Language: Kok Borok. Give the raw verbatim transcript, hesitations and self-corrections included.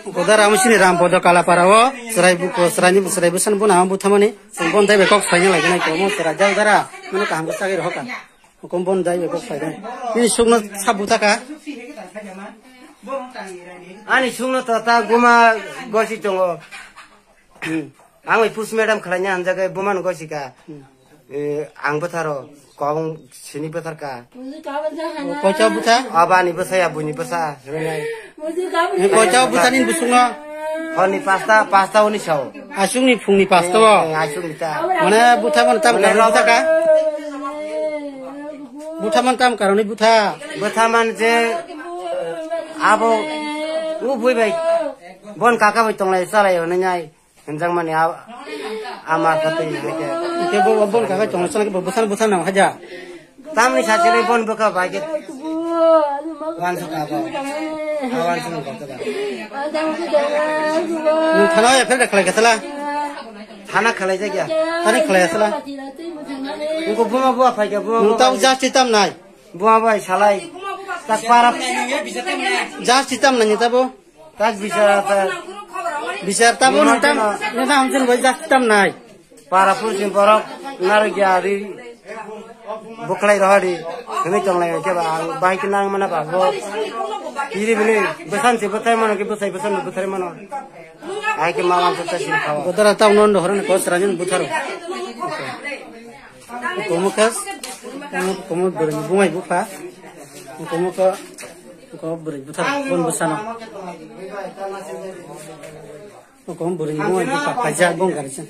Godar amo sini Rampodo Kalapara o, chwrai buko, chwraini, chwrai bwsano bono ama buthamani, chwng bon daibe kok saina laginai komo, chwrai jal dara, mano kaham khe chagwi rohorkha. Hukum bon daibe kok sainai. Nini sukno sab buthaka. Ani sukno to ta guma gosi tongo. Hmm. Ang bai push madam khlaina hamjakgwi bumano gosi ka. Hmm. Eh, ang bwtharo kobong sini bwthar ka. Kocha bwtha? Abani bwsa ya buini bwsa, hwnwi nai. Kocha bwtha nini busungno? Honi pasta, pasta honi sao. Asungni phungni pasta o? Eh, asungni ta. Mane bwtha mane tam karoni bwtha ka? Bwtha mane tam karoni bwtha? Bwtha mane je abo u bui bai bon kaka bai tonglai chalai hwnwi nai. Hinjakmani a-, ama khatwi hai khe. Khe bo, bo, bo, kaka chong sana khe bo, bwsano, bwsano nang haja. Tamni sachiri bon bwkha bai khe. Wan sa ka bo. A wan sa ka bo. Nung thana ya phel khlai khe sala. Thana khlai ja kya? Thani khlai sala. Nungko buma bua phai khe buma. Nung bua tau phai. Justice tam nai. Buma bai salai. Tak para. Justice tam nai tabo. Tak bichar ta. Bichar tamo nontam, nontam hamsin bai jak tam nai. Para pursin borok narwk ya ri buklai rohadi. Hwnwi tonglai khe ba ang bahai khe nang mana ba bo. Iri bini bwsan se bwthai mano khe bwsai bwsan bwthai mano. Ai khe ma wan ta sin khawa. Godara tamo non dohor ni kos ranjin butharo. Komo khe, komo bwrwi bumai bupha. Komo khe, ko bwrwi bupha, bon bwsano. Komo bwrwi bumai bupha, phaijak bong gari chen.